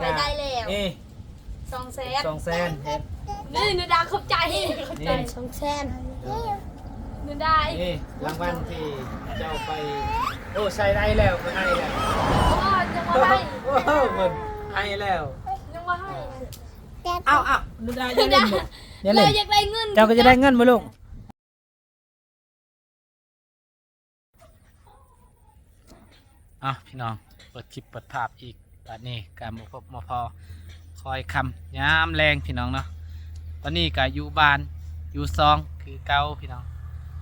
ຂ້ອຍໄດ້ແລ້ວ ເອີ ສອງແສນ ສອງແສນ ເຫັນ ນີ້ ໜູດາ ຂອບໃຈ ຂອບໃຈ ນີ້ ສອງແສນ ໜູດາ ນີ້ລາງວັນທີ່ເຈົ້າໄປ ໂອ້ ໃສ່ໄດ້ແລ້ວ ເພິ່ນໃຫ້ແລ້ວ ໂອ້ ຍັງບໍ່ໃຫ້ ໂອ້ ເພິ່ນໃຫ້ແລ້ວ ຍັງບໍ່ໃຫ້ ເອົາໆ ໜູດາ ຢ່າຫຼິ້ນ ຢ່າຫຼິ້ນ ເຮົາຢາກໄດ້ເງິນ ເຈົ້າກໍຈະໄດ້ເງິນບໍ່ລູກ? ເອົາ ພີ່ນ້ອງ ເປີດຄລິບເປີດພາບອີກ ບາດນີ້ກໍມາພົບມາພໍ້ ຄ່ອຍຄ່ຳຍາມແລງ ພີ່ນ້ອງເນາະ. ຕອນນີ້ກໍຢູ່ບ້ານຢູ່ຊ່ອງຄືເກົ່າ ພີ່ນ້ອງ.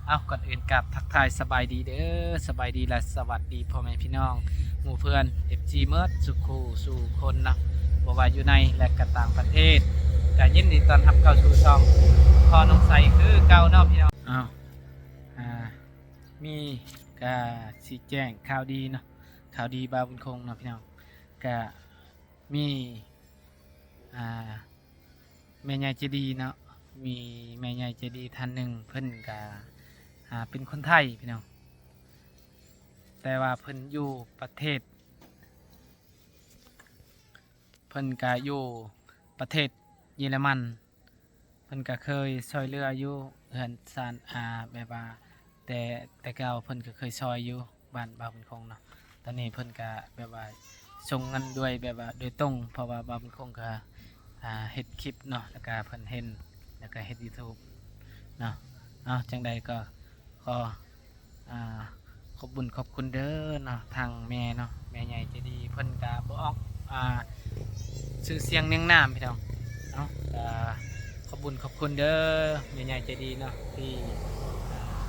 ເອົາ ກ່ອນອື່ນກາບທັກທາຍສະບາຍດີເດີ ສະບາຍດີ ແລະ ສະຫວັດດີພໍ່ແມ່ພີ່ນ້ອງ ໝູ່ເພື່ອນ ເອັຟຊີ ໝົດສູ່ຄູ່ສູ່ຄົນເນາະ ບໍ່ວ່າຢູ່ໃນ ແລະ ກໍຕ່າງປະເທດ ກໍຍິນດີຕ້ອນຮັບເຂົ້າສູ່ຊ່ອງພໍ່ນ້ອງໃສຄືເກົ່າເນາະ ພີ່ນ້ອງ. ເອົາ ອ່າ ມີກະຊິແຈ້ງຂ່າວດີເນາະ ຂ່າວດີບ່າວບຸນຄົງເນາະ ພີ່ນ້ອງ. ກະມີ ອ່າ ແມ່ໃຫຍ່ໃຈດີເນາະ ມີແມ່ໃຫຍ່ໃຈດີທ່ານໜຶ່ງ ເພິ່ນກະ ອ່າ ເປັນຄົນໄທ ພີ່ນ້ອງ ແຕ່ວ່າເພິ່ນຢູ່ປະເທດ ເພິ່ນກະຢູ່ປະເທດເຢຍລະມັນ. ເພິ່ນກະເຄີຍຊ່ອຍເຫຼືອຢູ່ເຮືອນຊານ ອາ ແບບວ່າ ແຕ່ ແຕ່ເກົ່າເພິ່ນກະເຄີຍຊ່ອຍຢູ່ບ້ານບ່າວບຸນຄົງເນາະ. ຕອນນີ້ເພິ່ນກະແບບວ່າສົ່ງເງິນດ້ວຍ ແບບວ່າໂດຍຕົງ ເພາະວ່າບ່າວບຸນຄົງກະ ອາ ເຮັດຄລິບເນາະ ແລ້ວກະເພິ່ນເຫັນ ແລ້ວກະເຮັດຢູທູບເນາະ. ເອົາ ຈັ່ງໃດກໍ ຂໍ ອາ ຂອບບຸນຂອບຄຸນເດີເນາະ ທາງແມ່ເນາະ ແມ່ໃຫຍ່ໃຈດີ ເພິ່ນກະບໍ່ອອກ ອາ ຊື່ສຽງນຽງນາມ ພີ່ນ້ອງເນາະ. ກະຂອບບຸນຂອບຄຸນເດີ ແມ່ໃຫຍ່ໃຈດີເນາະ ທີ່ ອາ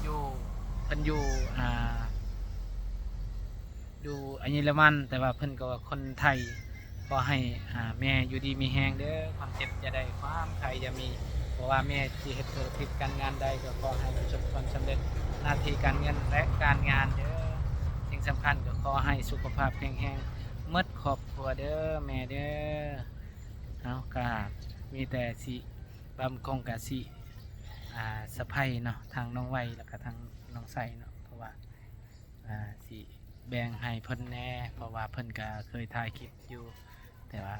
ຢູ່ ເພິ່ນຢູ່ ອາ ຢູ່ເຢຍລະມັນ ແຕ່ວ່າເພິ່ນກໍວ່າຄົນໄທ. ຂໍໃຫ້ ອາ ແມ່ຢູ່ດີມີແຮງເດີ ຄວາມເຈັບຢ່າໄດ້ ຄວາມໄຂ້ຢ່າມີ. ບໍ່ວ່າແມ່ຊິເຮັດທຸລະກິດການງານໃດ ກໍຂໍໃຫ້ປະສົບຄວາມສຳເລັດ ໜ້າທີ່ການເງິນ ແລະ ການງານເດີ. ສິ່ງສຳຄັນກໍຂໍໃຫ້ສຸຂະພາບແຂງແຮງໝົດຄອບຄົວເດີ ແມ່ເດີ. ເຮົາກະມີແຕ່ຊິ ບ່າວບຸນຄົງກະຊິ ອາ ສະໃພ້ເນາະ ທາງນ້ອງໄວ ແລ້ວກະທາງນ້ອງໄຊເນາະ ເພາະວ່າ ອາ ຊິແບ່ງໃຫ້ເພິ່ນແດ່ ເພາະວ່າເພິ່ນກະເຄີຍຖ່າຍຄລິບຢູ່ ແຕ່ວ່າ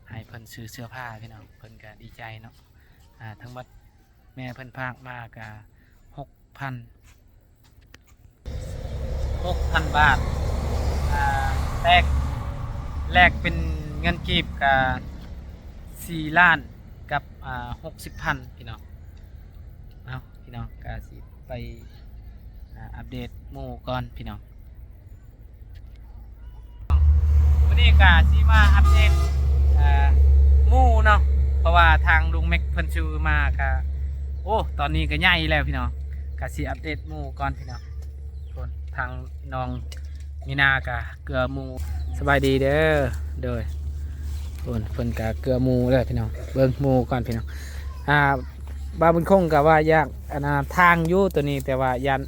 ໃຫ້ເພິ່ນຊື້ເສື້ອຜ້າ ພີ່ນ້ອງ ເພິ່ນກະດີໃຈເນາະ. ອາ ທັງໝົດແມ່ເພິ່ນຝາກມາກະ ຫົກພັນ ຫົກພັນບາດ ອາ ແລກ ແລກເປັນເງິນກີບກະ ສີ່ລ້ານກັບ ອາ ຫົກສິບພັນ ພີ່ນ້ອງ. ເອົາ ພີ່ນ້ອງ ກະຊິໄປ ອາ ອັບເດດໝູ່ກ່ອນ ພີ່ນ້ອງ. ມື້ນີ້ກະຊິມາອັບເດດ ເອີ ໝູ່ເນາະ ເພາະວ່າທາງລຸງແມັກເພິ່ນຊື້ມາກະ ໂອ້ ຕອນນີ້ກະໃຫຍ່ແລ້ວ ພີ່ນ້ອງ. ກະຊິອັບເດດໝູ່ກ່ອນ ພີ່ນ້ອງ. ຄົນທາງນ້ອງມີນາກະເກືອໝູ່. ສະບາຍດີເດີ ໂດຍ ຄົນເພິ່ນກະເກືອໝູ່ແລ້ວ ພີ່ນ້ອງ. ເບິ່ງໝູ່ກ່ອນ ພີ່ນ້ອງ. ອາ ບ່າວບຸນຄົງກະວ່າຢາກ ອັນນາ ທາງຢູ່ໂຕນີ້ ແຕ່ວ່າຢ້ານ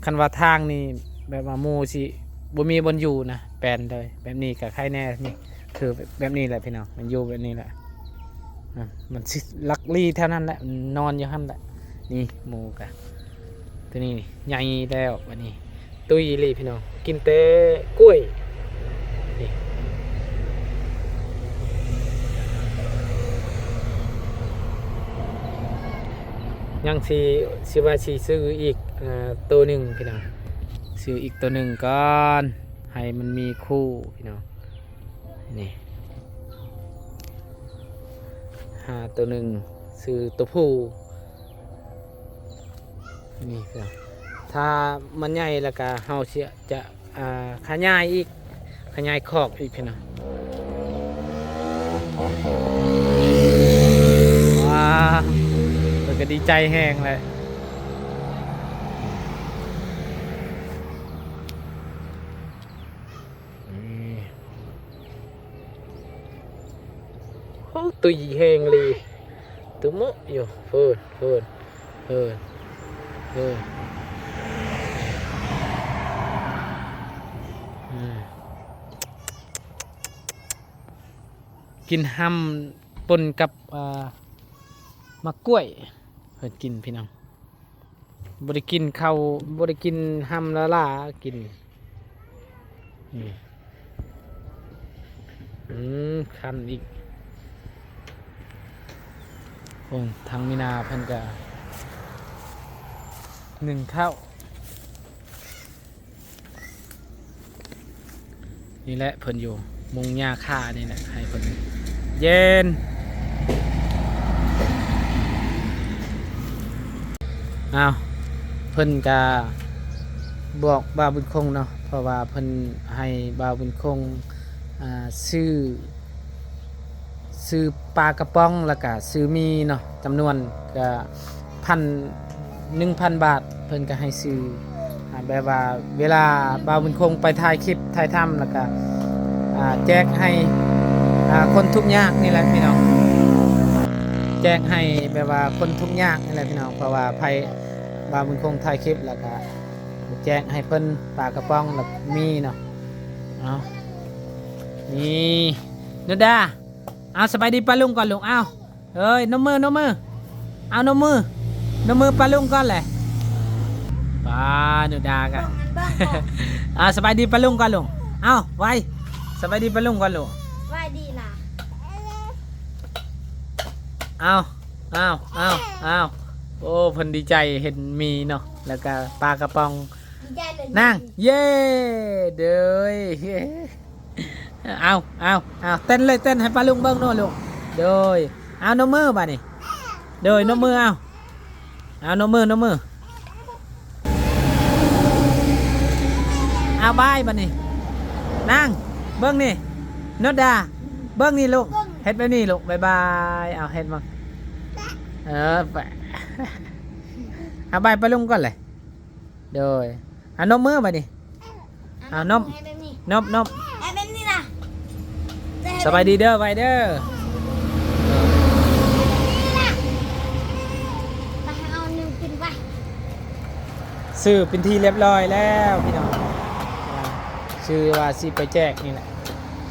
ຄັນວ່າທາງນີ້ແບບວ່າໝູ່ຊິບໍ່ມີບ່ອນຢູ່ນະ ແປນເລີຍ. ແບບນີ້ກະໄຄແດ່ ນີ້ຄືແບບນີ້ແຫຼະ ພີ່ນ້ອງ ມັນຢູ່ແບບນີ້ແຫຼະ. ອາ ມັນຊິລັກລີ້ແຖວນັ້ນແຫຼະ ນອນຢູ່ຫັ້ນແຫຼະ. ນີ້ໝູ່ກະ ໂຕນີ້ໃຫຍ່ແລ້ວ ບາດນີ້ຕຸ້ຍອີ່ຫຼີ ພີ່ນ້ອງ ກິນແຕ່ກ້ວຍ. ນີ້ ຍັງຊິ ຊິວ່າຊິຊື້ອີກ ເອີ ໂຕໜຶ່ງ ພີ່ນ້ອງ ຊື້ອີກໂຕໜຶ່ງກ່ອນ ໃຫ້ມັນມີຄູ່ ພີ່ນ້ອງ. ນີ້ ຫາໂຕໜຶ່ງ ຊື້ໂຕຜູ້. ນີ້ ພີ່ນ້ອງ ຖ້າມັນໃຫຍ່ແລ້ວກະເຮົາຊິຈະ ອ່າ ຂະຫຍາຍອີກ ຂະຫຍາຍຄອກອີກ ພີ່ນ້ອງ. ວ້າ ເພິ່ນກະດີໃຈແຮງແຫຼະ. ໂອ້ ຕຸ້ຍແຮງອີ່ຫຼີ ຕຸ້ມເໝາະຢູ່ ເພິ່ນ ເພິ່ນ ເພິ່ນ ເພິ່ນ ອືມ ກິນຮຳປົນກັບ ອ່າ ໝາກກ້ວຍ ເພິ່ນກິນ ພີ່ນ້ອງ. ບໍ່ໄດ້ກິນເຂົ້າ ບໍ່ໄດ້ກິນຮຳລາໆ ກິນ ອືມ. ອືມ ຄັນອີກ. ໂອ້ ທາງມີນາເພິ່ນກະໜຶ້ງເຂົ້າ. ນີ້ແຫຼະເພິ່ນຢູ່ມຸງຫຍ້າຄານີ້ແຫຼະ ໃຫ້ເພິ່ນເຢັນ. ອ້າວ ເພິ່ນກະບອກບ່າວບຸນຄົງເນາະ ເພາະວ່າເພິ່ນໃຫ້ບ່າວບຸນຄົງ ອ່າ ຊື້ ຊື້ປາກະປ໋ອງ ແລ້ວກະຊື້ໝີ່ເນາະ ຈຳນວນກະພັນ ໜຶ່ງພັນບາດ ເພິ່ນກະໃຫ້ຊື້ ອ່າ ແບບວ່າເວລາບ່າວບຸນຄົງໄປຖ່າຍຄລິບຖ່າຍທຳ ແລ້ວກະ ອ່າ ແຈກໃຫ້ ອ່າ ຄົນທຸກຍາກນີ້ແຫຼະພີ່ນ້ອງ ແຈກໃຫ້ແບບວ່າຄົນທຸກຍາກນີ້ແຫຼະພີ່ນ້ອງ ເພາະວ່າໃຜ ບ່າວບຸນຄົງຖ່າຍຄລິບ ແລ້ວກະແຈກໃຫ້ເພິ່ນປາກະປ໋ອງ ແລ້ວມີ່ເນາະ. ເອົາ ນີ້ ນຸດດາ ເອົາ ສະບາຍດີປ້າລຸງກ່ອນລູກ ເອົາ ເອີຍ ນົບມື ນົບມື ເອົາ ນົບມື ນົບມືປ້າລຸງກ່ອນແຫຼະ ປ້າ ນຸດດາກະ ເອົາ ສະບາຍດີປ້າລຸງກ່ອນລູກ ເອົາ ໄວ ສະບາຍດີປ້າລຸງກ່ອນລູກ ສະບາຍດີລະ ເອົາ ເອົາ ເອົາ ເອົາ ໂອ້ ເພິ່ນດີໃຈເຫັນໝີ່ເນາະ ແລ້ວກະປາກະປ໋ອງ ນາງ ເຢ້ ເດີຍ ເອົາ ເອົາ ເອົາ ເຕັ້ນເລີຍ ເຕັ້ນໃຫ້ປ້າລຸງເບິ່ງໂນລູກ ໂດຍ ເອົາ ນົບມືບາດນີ້ ໂດຍ ນົບມື ເອົາ ເອົາ ນົບມື ນົບມື ເອົາ ບາຍບາດນີ້ ນາງ ເບິ່ງນີ້ ນຸດດາ ເບິ່ງນີ້ລູກ ເຮັດແບບນີ້ລູກ ບາຍບາຍ ເອົາ ເຮັດເບິ່ງ ເອີ ບາຍ ເອົາ ບາຍປ້າລຸງກ່ອນແຫຼະ ໂດຍ ເອົາ ນົບມືບາດນີ້ ເອົາ ນົບ ໃຫ້ແບບນີ້ ນົບ ນົບ ໃຫ້ແບບນີ້ນະ ສະບາຍດີເດີ ໄວເດີ ໄປເອົາໜຶ່ງຂຶ້ນໄປ ຊື້ເປັນທີ່ລຽບຮ້ອຍແລ້ວພີ່ນ້ອງ ອ່າ ຊື່ວ່າຊິໄປແຈກນີ້ແຫຼະ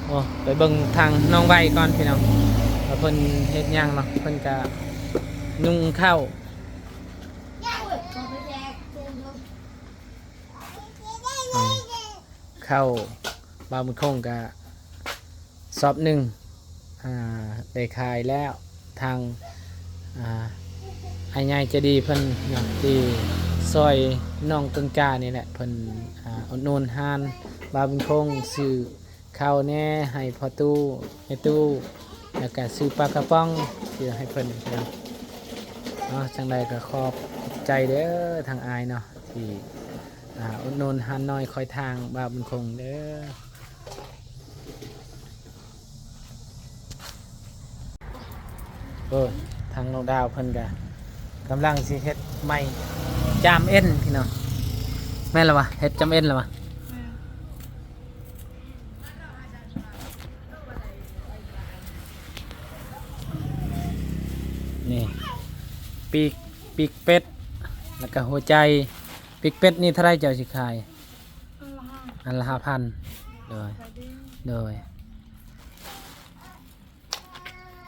ໂອ້ ໄປເບິ່ງທາງນ້ອງໄວກ່ອນພີ່ນ້ອງ ວ່າເພິ່ນເຮັດຫຍັງເນາະ ເພິ່ນກະນຸ່ງເຂົ້າ ນີ້ ເຂົ້າບ່າວບຸນຄົງກະສອບໜຶ່ງ ອ່າ ໄດ້ຂາຍແລ້ວ ທາງ ອ່າ ອ້າຍໃຫຍ່ໃຈດີເພິ່ນເນາະ ທີ່ຊ່ອຍນ້ອງຕົ້ນກ້ານີ້ແຫຼະ ເພິ່ນ ອ່າ ອຸດໜູນຮ້ານບ່າວບຸນຄົງ ຊື້ເຂົ້າແດ່ໃຫ້ພໍ່ຕູ້ແມ່ຕູ້ ແລ້ວກະຊື້ປາກະປ໋ອງຊື້ໃຫ້ເພິ່ນເນາະ ເນາະ ຈັ່ງໃດກະຂອບໃຈເດີທາງອ້າຍເນາະ ທີ່ ອ່າ ອຸດໜູນຮ້ານນ້ອຍຄອຍທາງບ່າວບຸນຄົງເດີ ໂອ້ ທາງນ້ອງດາວເພິ່ນກະກຳລັງຊິເຮັດໄມ້ຈາມເອັນພີ່ນ້ອງ ແມ່ນລະວະ ເຮັດຈາມເອັນລະວະ ແມ່ນ ນີ້ ປີກ ປີກເປັດ ແລ້ວກະຫົວໃຈ ປີກເປັດນີ້ເທົ່າໃດເຈົ້າຊິຂາຍ ອັນລະຫ້າ ອັນລະຫ້າພັນ ໂດຍ ໂດຍ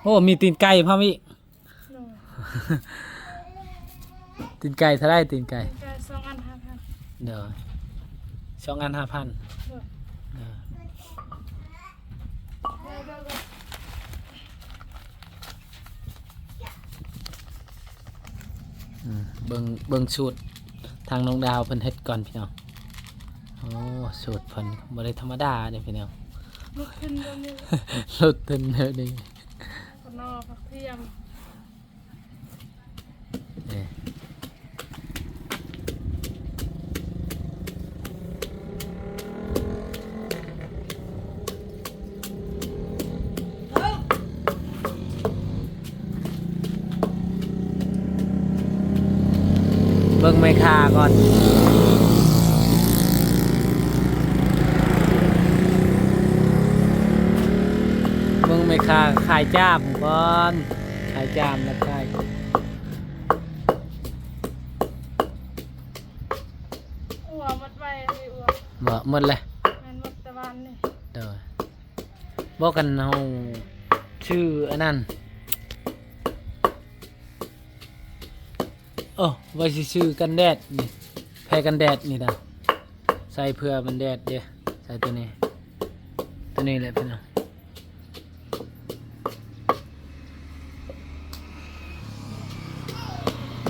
ໂອ້ ມີຕີນໄກ່ພ້ອມອີກ ໂດຍ ຕີນໄກ່ເທົ່າໃດ ຕີນໄກ່ ຕີນໄກ່ສອງອັນຫ້າພັນ ໂດຍ ສອງອັນຫ້າພັນ ໂດຍ ໂດຍ ອືມ ເບິ່ງ ເບິ່ງສູດທາງນ້ອງດາວເພິ່ນເຮັດກ່ອນພີ່ນ້ອງ ໂອ້ ສູດເພິ່ນບໍ່ໄດ້ທຳມະດາເດ້ພີ່ນ້ອງ ລຸກຂຶ້ນແບບນີ້ ລຸກຂຶ້ນແບບນີ້ ຂະໜໍ່ຜັກທຽມ ເອີ ເບິ່ງແມ່ຄ້າກ່ອນ ເບິ່ງແມ່ຄ້າຂາຍຈາມກ່ອນ ຂາຍຈາມແລ້ວຂາຍ ອັວໝົດໄວເລີຍ ອັວ ບໍ່ ໝົດແລ້ວ ແມ່ນ ໝົດແຕ່ວານນີ້ ໂດຍ ບໍ່ ຄັນເຮົາຊື້ອັນນັ້ນ ໂອ້ ວ່າຊິຊື້ກັນແດດນີ້ ແພກັນແດດນີ້ນະ ໃສ່ເພື່ອມັນແດດເດ້ ໃສ່ໂຕນີ້ ໂຕນີ້ແຫຼະພີ່ນ້ອງ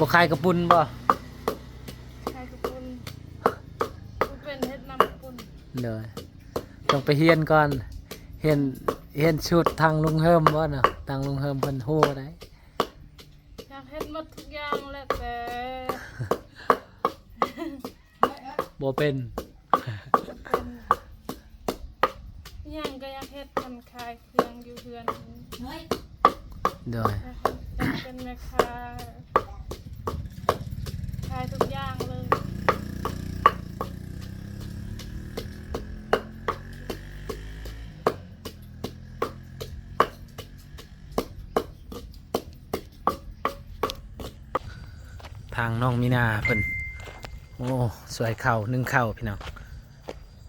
ບໍ່ຂາຍກະປຸ້ນບໍ່? ຂາຍກະປຸ້ນ ບໍ່ເປັນເຮັດນຳກະປຸ້ນ. ໂດຍ ຕ້ອງໄປຮຽນກ່ອນ ຮຽນ ຮຽນສູດທາງລຸງເຮີມບໍ່ເນາະ? ທາງລຸງເຮີມເພິ່ນຮູ້ໄດ໋. ຢາກເຮັດໝົດທຸກຢ່າງ ແລ້ວແຕ່ ບໍ່ເປັນ ບໍ່ເປັນ ຫຍັງກະຢາກເຮັດ ຄັນຂາຍເຄື່ອງຢູ່ເຮືອນ. ໂດຍ ຢາກເປັນແມ່ຄ້າ ຂາຍທຸກຢ່າງເລີຍ. ທາງນ້ອງມີນາເພິ່ນ ໂອ້ ຊ່ວຍເຂົ້າ ໜຶ້ງເຂົ້າພີ່ນ້ອງ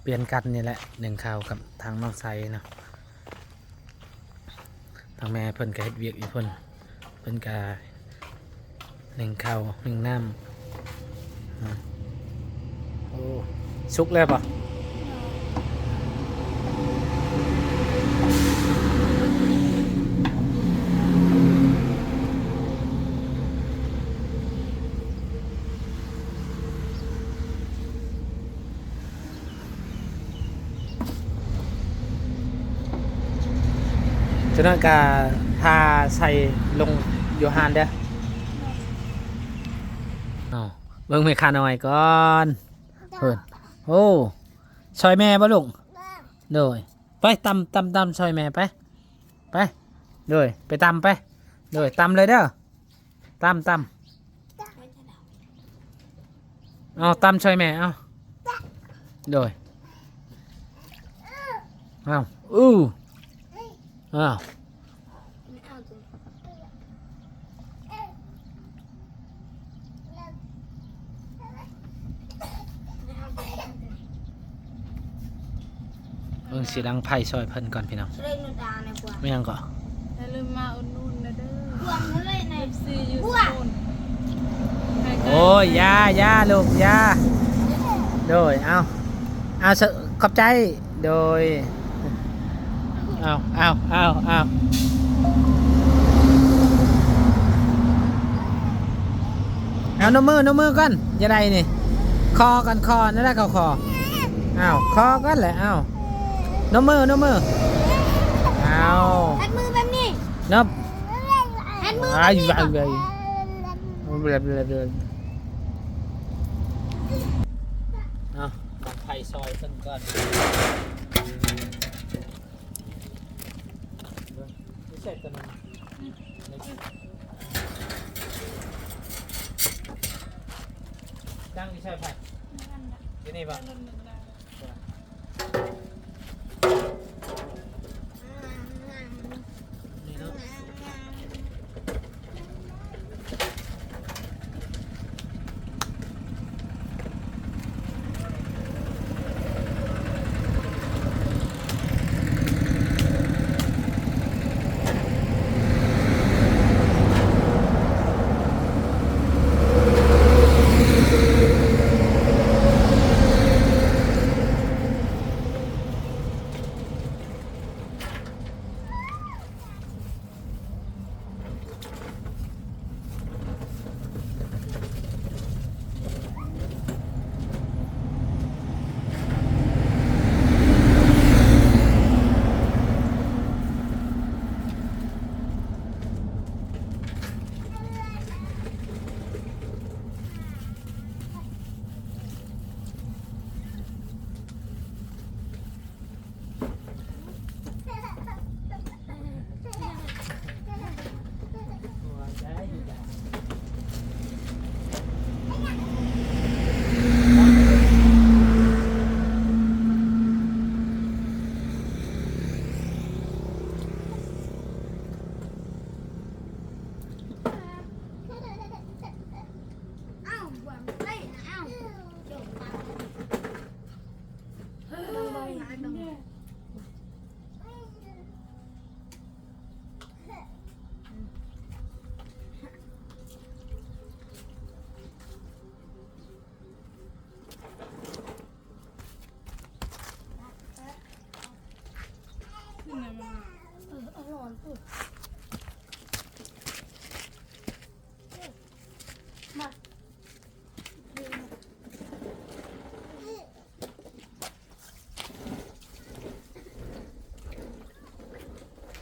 ປ່ຽນກັນນີ້ແຫຼະ ໜຶ້ງເຂົ້າກັບທາງນ້ອງໄຊເນາະ. ທາງແມ່ເພິ່ນກະເຮັດວຽກຢູ່ເພິ່ນ ເພິ່ນກະ ໜຶ້ງເຂົ້າ ໜຶ້ງນ້ຳ. ອືມ ໂອ້ ສຸກແລ້ວບໍ່? ຈາກນັ້ນກະຖ້າໃສ່ລົງຢູ່ຫັ້ນເດີ້. ເອົາ ເບິ່ງແມ່ຄ້ານ້ອຍກ່ອນ ເພິ່ນ ໂອ້ ຊ່ອຍແມ່ບໍ່ລູກ? ໂດຍ ໄປຕຳ ຕຳ ຕຳຊ່ອຍແມ່ໄປ ໄປ ໂດຍ ໄປຕຳໄປ ໂດຍ ຕຳເລີຍເດີ້. ຕຳ ຕຳ ເອົາ ຕຳຊ່ອຍແມ່ ເອົາ ໂດຍ ເອົາ ອູ້ ເອົາ ເບິ່ງຊິດັງໄຟຊ່ອຍເພິ່ນກ່ອນພີ່ນ້ອງ. ແມ່ນຫຍັງເກາະ? ຢ່າລືມມາອຸດໜູນນະເດີ້ ເອັຟຊີຢູ່ສະໂກນ. ໂອ້ຍ ຢ່າ ຢ່າລູກ ຢ່າ ໂດຍ ເອົາ ເອົາ ຂອບໃຈ ໂດຍ ເອົາ ເອົາ ເອົາ ເອົາ ເອົາ ນົບມື ນົບມືກ່ອນ ຢ່າໄດ້ນີ້ ຂໍກ່ອນ ຂໍ ນັ້ນແຫຼະ ຂໍ ຂໍ ເອົາ ຂໍກ່ອນແຫຼະ ເອົາ ນົບມື ນົບມື ເອົາ ເຮັດມືແບບນີ້ ນົບ ເຮັດມືແບບນີ້ ເອົາ ບັ້ງໄຟຊ່ອຍເພິ່ນກ່ອນ. ຕັ້ງຢູ່ໃສ? ຢູ່ນີ້ບໍ່?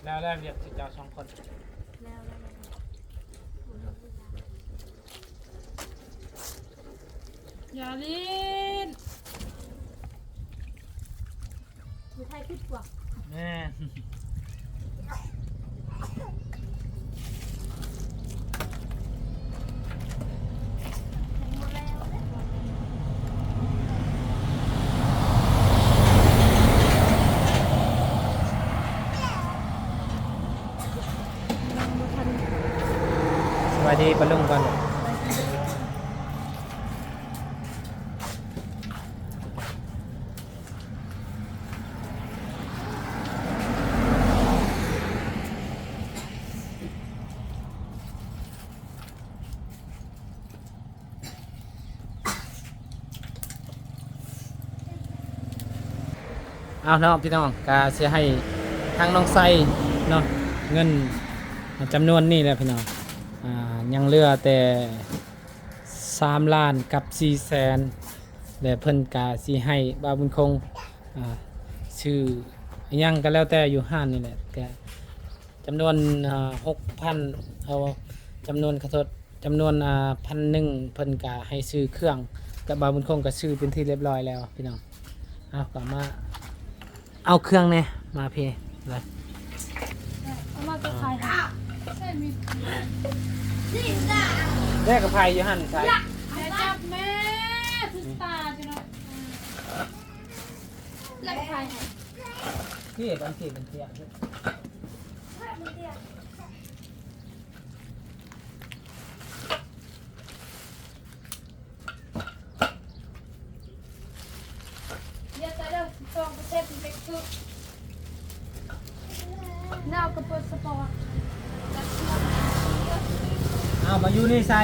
ແລ້ວ ແລ້ວວຽກເຈົ້າສອງຄົນ ແລ້ວ ແລ້ວ ແລ້ວ ຢ່າຫຼິ້ນ ຢູ່ໄທຜິດກວ່າ ແມ່ນ. ສະບາຍດີປ້າລຸງກ່ອນ. ເອົາເນາະພີ່ນ້ອງ ກະຊິໃຫ້ທາງນ້ອງໄຊເນາະ ເງິນຈຳນວນນີ້ແຫຼະພີ່ນ້ອງ ອາ ຍັງເຫຼືອແຕ່ ສາມລ້ານກັບສີ່ແສນ ແລະ ເພິ່ນກະຊິໃຫ້ບ່າວບຸນຄົງ ອາ ຊື້ອີ່ຫຍັງກະແລ້ວແຕ່ຢູ່ຮ້ານນີ້ແຫຼະ ກະຈຳນວນ ອາ ຫົກພັນ ເອົາ ຈຳນວນ ຂໍໂທດ ຈຳນວນ ອາ ພັນໜຶ່ງ ເພິ່ນກະໃຫ້ຊື້ເຄື່ອງ ແລະ ບ່າວບຸນຄົງກະຊື້ເປັນທີ່ລຽບຮ້ອຍແລ້ວພີ່ນ້ອງ. ເອົາ ກະມາ ເອົາເຄື່ອງແດ່ ມາພີ້ເລີຍ ເອົາມາກະໄພໃສ່ມີດ ແດ່ກະໄພຢູ່ຫັ້ນໃສ່ ຢ່າຈັບແມ່ ຄືຕາຢູ່ເນາະ ແລ້ວກະໄພໃຫ້ ພີ້ບັນທີມັນເທຍ ເອົາມາຢູ່ນີ້ໃສ່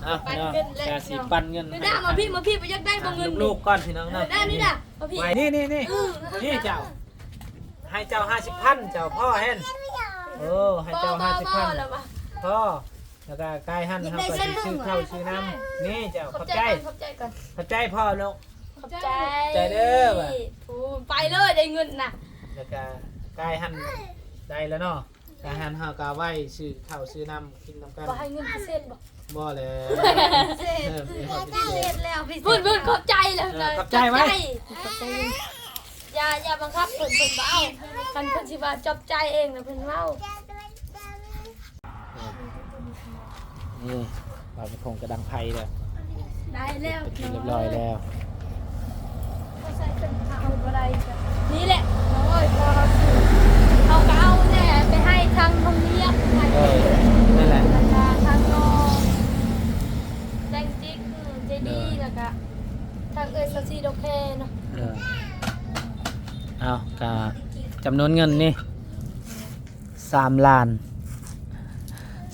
ເອົາ ພີ່ນ້ອງ ກະຊິປັນເງິນໃຫ້ ມາພີ້ ມາພີ້ ບໍ່ຢາກໄດ້ບໍ່ເງິນ ລູກໆກ່ອນພີ່ນ້ອງເນາະ ນີ້ໆໆ ນີ້ເຈົ້າ ໃຫ້ເຈົ້າຫ້າສິບພັນ ເຈົ້າພໍແຮງ ເອີ ໃຫ້ເຈົ້າຫ້າສິບພັນ ພໍ ແລ້ວກະກາຍຫັ້ນເຮົາກະຊິຊື້ເຂົ້າຊື້ນ້ຳ ນີ້ເຈົ້າ ຂອບໃຈ ຂອບໃຈກ່ອນ ຂອບໃຈພໍ່ລູກ ຂອບໃຈ ຂອບໃຈເດີ ໄປເລີຍ ໄດ້ເງິນນະ ແລ້ວກະກາຍຫັ້ນໄດ້ແລ້ວເນາະ ກາຍຫັ້ນເຮົາກະໄວ້ຊື້ເຂົ້າຊື້ນ້ຳກິນນຳກັນ ບໍ່ໃຫ້ເງິນພິເສດບໍ່? ບໍ່ແຫຼະ ພິເສດ ເອີ ພິເສດແລ້ວ ພຸ້ນໆ ຂອບໃຈແລ້ວ ເອີ ຂອບໃຈໄວ້ ຂອບໃຈ ຢ່າ ຢ່າບັງຄັບເພິ່ນ ເພິ່ນບໍ່ເອົາ ຄັນເພິ່ນຊິວ່າຂອບໃຈເອງນະ ເພິ່ນເວົ້າ ນີ້ ບ່າວບຸນຄົງກະດັງໄຟແລ້ວ ໄດ້ແລ້ວ ເປັນທີ່ລຽບຮ້ອຍແລ້ວ ເຂົາໃສ່ເປັນເອົາບໍ່ໄດ້ ນີ້ແຫຼະ ນ້ອງເອີຍ ພໍເຮົາຊື້ ເຮົາກະເອົາແຫຼະ ໄປໃຫ້ທາງໂຮງຮຽນ ເອີ ນັ້ນແຫຼະ ແລ້ວກະທາງນ້ອງແດງຈິກ ເອີ ໃຈດີ ໂດຍ ແລ້ວກະ ທາງເອື້ອຍສາວສີດອກແຄເນາະ ເອີ ເອົາ ກະຈຳນວນເງິນນີ້ ສາມລ້ານ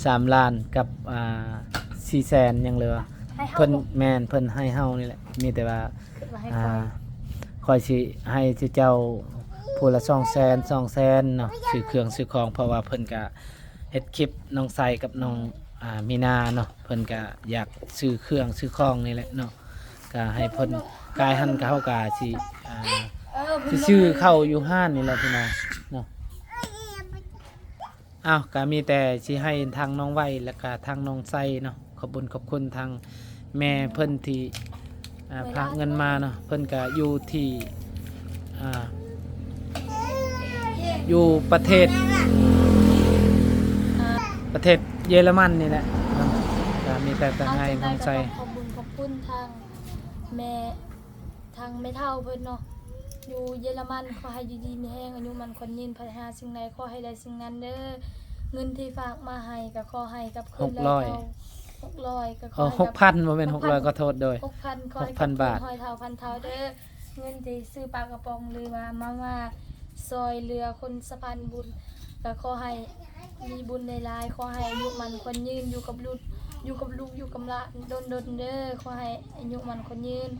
ສາມລ້ານກັບ ອ່າ ສີ່ແສນ ຍັງເຫຼືອ ໃຫ້ເຮົາ ເພິ່ນ ບໍ່? ແມ່ນ ເພິ່ນໃຫ້ເຮົານີ້ແຫຼະ ມີແຕ່ວ່າ ຄືວ່າໃຫ້ ອ່າ ຂ້ອຍ ຂ້ອຍຊິໃຫ້ເຈົ້າຜູ້ລະສອງແສນ ສອງແສນເນາະ ຊື້ເຄື່ອງຊື້ຂອງ ເພາະວ່າເພິ່ນກະເຮັດຄລິບ ນ້ອງໄຊກັບນ້ອງ ອ່າ ມີນາເນາະ ເພິ່ນກະຢາກຊື້ເຄື່ອງຊື້ຂອງນີ້ແຫຼະເນາະ ກະໃຫ້ເພິ່ນ ກາຍຫັ້ນກະເຮົາກະຊິ ອ່າ ຊິຊື້ເຂົ້າຢູ່ຮ້ານນີ້ແຫຼະພີ່ນ້ອງເນາະ. ອ້າວ ກະມີແຕ່ຊິໃຫ້ທາງນ້ອງໄວ ແລະກະທາງນ້ອງໄຊເນາະ ຂອບບຸນຂອບຄຸນທາງແມ່ເພິ່ນທີ່ ອ່າ ຝາກເງິນມາເນາະ ເພິ່ນກະຢູ່ທີ່ ອ່າ ຢູ່ປະເທດ ປະເທດເຢຍລະມັນນີ້ແຫຼະເນາະ ກະມີແຕ່ ແຕ່ໃຫ້ກຳລັງໃຈ ຂອບບຸນຂອບຄຸນທາງແມ່ ທາງແມ່ເຖົ້າເພິ່ນເນາະ ຢູ່ເຢຍລະມັນ ຂໍໃຫ້ຢູ່ດີມີແຮງ ອາຍຸໝັ້ນຂວັນຍືນ ປາດຖະໜາສິ່ງໃດຂໍໃຫ້ໄດ້ສິ່ງນັ້ນເດີ ເງິນທີ່ຝາກມາໃຫ້ກະຂໍໃຫ້ກັບຄືນຫຼາຍເທົ່າ ຫົກຮ້ອຍ ຫົກຮ້ອຍ ກະຂໍໃຫ້ ຫົກພັນ ບໍ່ແມ່ນຫົກຮ້ອຍ ຂໍໂທດ ໂດຍ ຫົກພັນ ຂໍໃຫ້ກັບຄືນຮ້ອຍເທົ່າພັນເທົ່າເດີ ເງິນທີ່ຊື້ປາກະປ໋ອງ ຫຼືວ່າມາມ່າ ຊ່ອຍເຫຼືອຄົນສະພານບຸນ ກະຂໍໃຫ້ ມີບຸນຫຼາຍໆ ຂໍໃຫ້ອາຍຸໝັ້ນຂວັນຍືນ ຢູ່ກັບລູກ ຢູ່ກັບລູກຢູ່ກັບຫຼານດົນໆເດີ ຂໍໃຫ້ອາຍຸໝັ້ນຂວັນຍືນ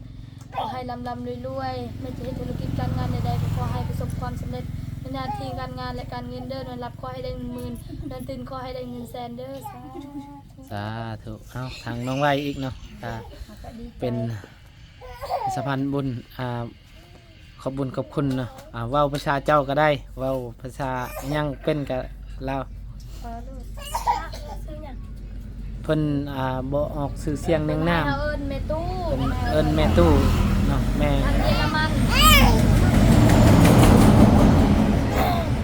ຂໍໃຫ້ລ່ຳໆລວຍໆ ແມ່ນຈະເຮັດທຸລະກິດການງານໃດໆ ກໍຂໍໃຫ້ປະສົບຄວາມສຳເລັດ ໃນໜ້າທີ່ການງານ ແລະ ການເງິນເດີ ນອນຫຼັບຂໍໃຫ້ໄດ້ເງິນໝື່ນ ນອນຕື່ນຂໍໃຫ້ໄດ້ເງິນແສນເດີ ສາທຸ ສາທຸ ເອົ້າ ທາງນ້ອງໄວອີກເນາະ ກະເປັນ ເປັນ ເປັນ ສະພານບຸນ ອ່າ ຂອບບຸນຂອບຄຸນເນາະ. ອ່າ ເວົ້າພາສາເຈົ້າກໍໄດ້ ເວົ້າພາສາຫຍັງເປັນກໍລາວ. ເພິ່ນ ອ່າ ບໍ່ອອກຊື່ສຽງນຽງນາມ ເອີ້ນແມ່ຕູ້ ເອີ້ນແມ່ຕູ້ເນາະ ແມ່ ອັນເຢຍລະມັນ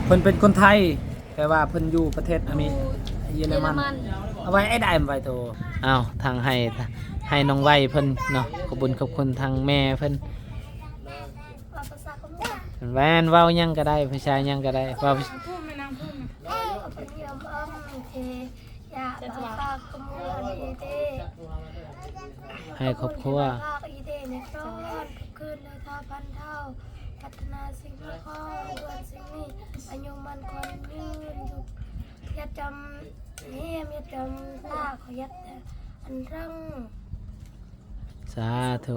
ເພິ່ນເປັນຄົນໄທ ແຕ່ວ່າເພິ່ນຢູ່ປະເທດອາເມ ຢູ່ເຢຍລະມັນ ເຢຍລະມັນ. ເອົາໄວ້ໄອ້ໄດ້ໄວ້ໂຕ. ເອົາ ທາງໃຫ້ ໃຫ້ນ້ອງໄວເພິ່ນເນາະ ຂອບບຸນຂອບຄຸນທາງແມ່ເພິ່ນ. ແມ່ນ ເວົ້າຫຍັງກໍໄດ້ ພາສາຫຍັງກໍໄດ້ ເວົ້າ ໃຫ້ຄອບຄົວ ສາທຸ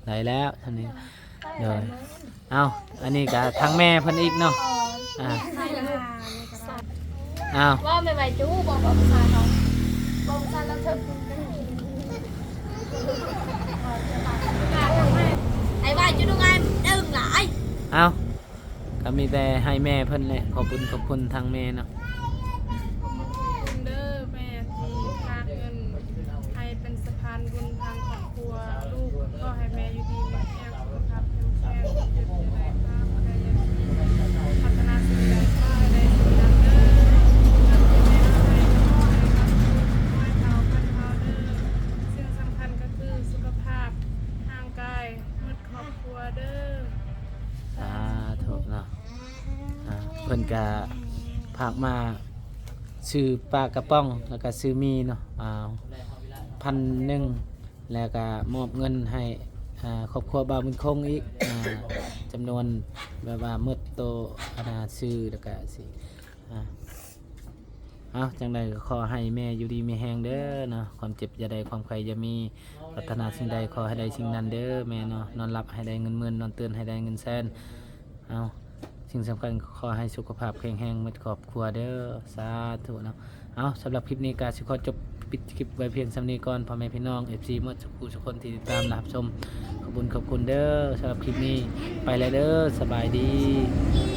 ໄດ້ແລ້ວເທົ່ານີ້. ໂດຍ ເອົາ ອັນນີ້ກໍທາງແມ່ເພິ່ນອີກເນາະ. ອ່າ ເອົາ ເວົ້າແມ່ໄວຈູ ບອກ ບອກພາສາເຂົາ ບອກພາສາລາວເຖິງ ໄອ້ໄວຈູ ດູງາຍ ດຶງຫຼາຍ. ເອົາ ກໍມີແຕ່ໃຫ້ແມ່ເພິ່ນແຫຼະ ຂອບບຸນຂອບຄຸນທາງແມ່ເນາະ. ຂອບຄຸນເດີແມ່ທີ່ຝາກເງິນໃຫ້ເປັນສະພານບຸນທາງຄອບຄົວລູກ. ຂໍໃຫ້ແມ່ຢູ່ດີມີແຮງ ສຸຂະພາບເຂັ້ມແຂງ ເຈັບຢ່າໄດ້ ພາບໍ່ໄດ້ຢ່າໄດ້ ພັດທະນາສິ່ງໃດຂໍໃຫ້ໄດ້ສິ່ງນັ້ນເດີ. ເງິນທີ່ແມ່ເອົາໃຫ້ ຂໍໃຫ້ຮັບໃຫ້ເຂົາພັນເທົ່າເດີ. ສິ່ງສຳຄັນກໍຄືສຸຂະພາບຮ່າງກາຍໝົດຄອບຄົວເດີ. ສາທຸເນາະ. ອ່າ ເພິ່ນກະຝາກມາຊື້ປາກະປ໋ອງ ແລ້ວກະຊື້ໝີ່ເນາະ ອ່າ ພັນໜຶ່ງ ແລ້ວກະມອບເງິນໃຫ້ ອ່າ ຄອບຄົວບ່າວບຸນຄົງອີກ ອ່າ ຈຳນວນແບບວ່າໝົດໂຕ ອັນນ່າ ຊື້ ແລ້ວກະຊິ ອ່າ ເອົາ ຈັ່ງໃດກໍຂໍໃຫ້ແມ່ຢູ່ດີມີແຮງເດີເນາະ ຄວາມເຈັບຢ່າໄດ້ ຄວາມໄຂ້ຢ່າມີ ປາດຖະໜາສິ່ງໃດຂໍໃຫ້ໄດ້ສິ່ງນັ້ນເດີແມ່ເນາະ. ນອນຫຼັບໃຫ້ໄດ້ເງິນໝື່ນ ນອນຕື່ນໃຫ້ໄດ້ເງິນແສນ. ເອົາ ສິ່ງສຳຄັນຂໍໃຫ້ສຸຂະພາບແຂງແຮງໝົດຄອບຄົວເດີ. ສາທຸເນາະ. ເອົາ ສຳລັບຄລິບນີ້ກໍຊິຂໍຈົບປິດຄລິບໄວ້ພຽງສ່ຳນີ້ກ່ອນ ພໍ່ແມ່ພີ່ນ້ອງ ເອັຟຊີ ໝົດທຸກຜູ້ທຸກຄົນທີ່ຕິດຕາມ ແລະ ຮັບຊົມ ຂອບຄຸນຂອບຄຸນເດີ. ສຳລັບຄລິບນີ້ໄປແລ້ວເດີ ສະບາຍດີ.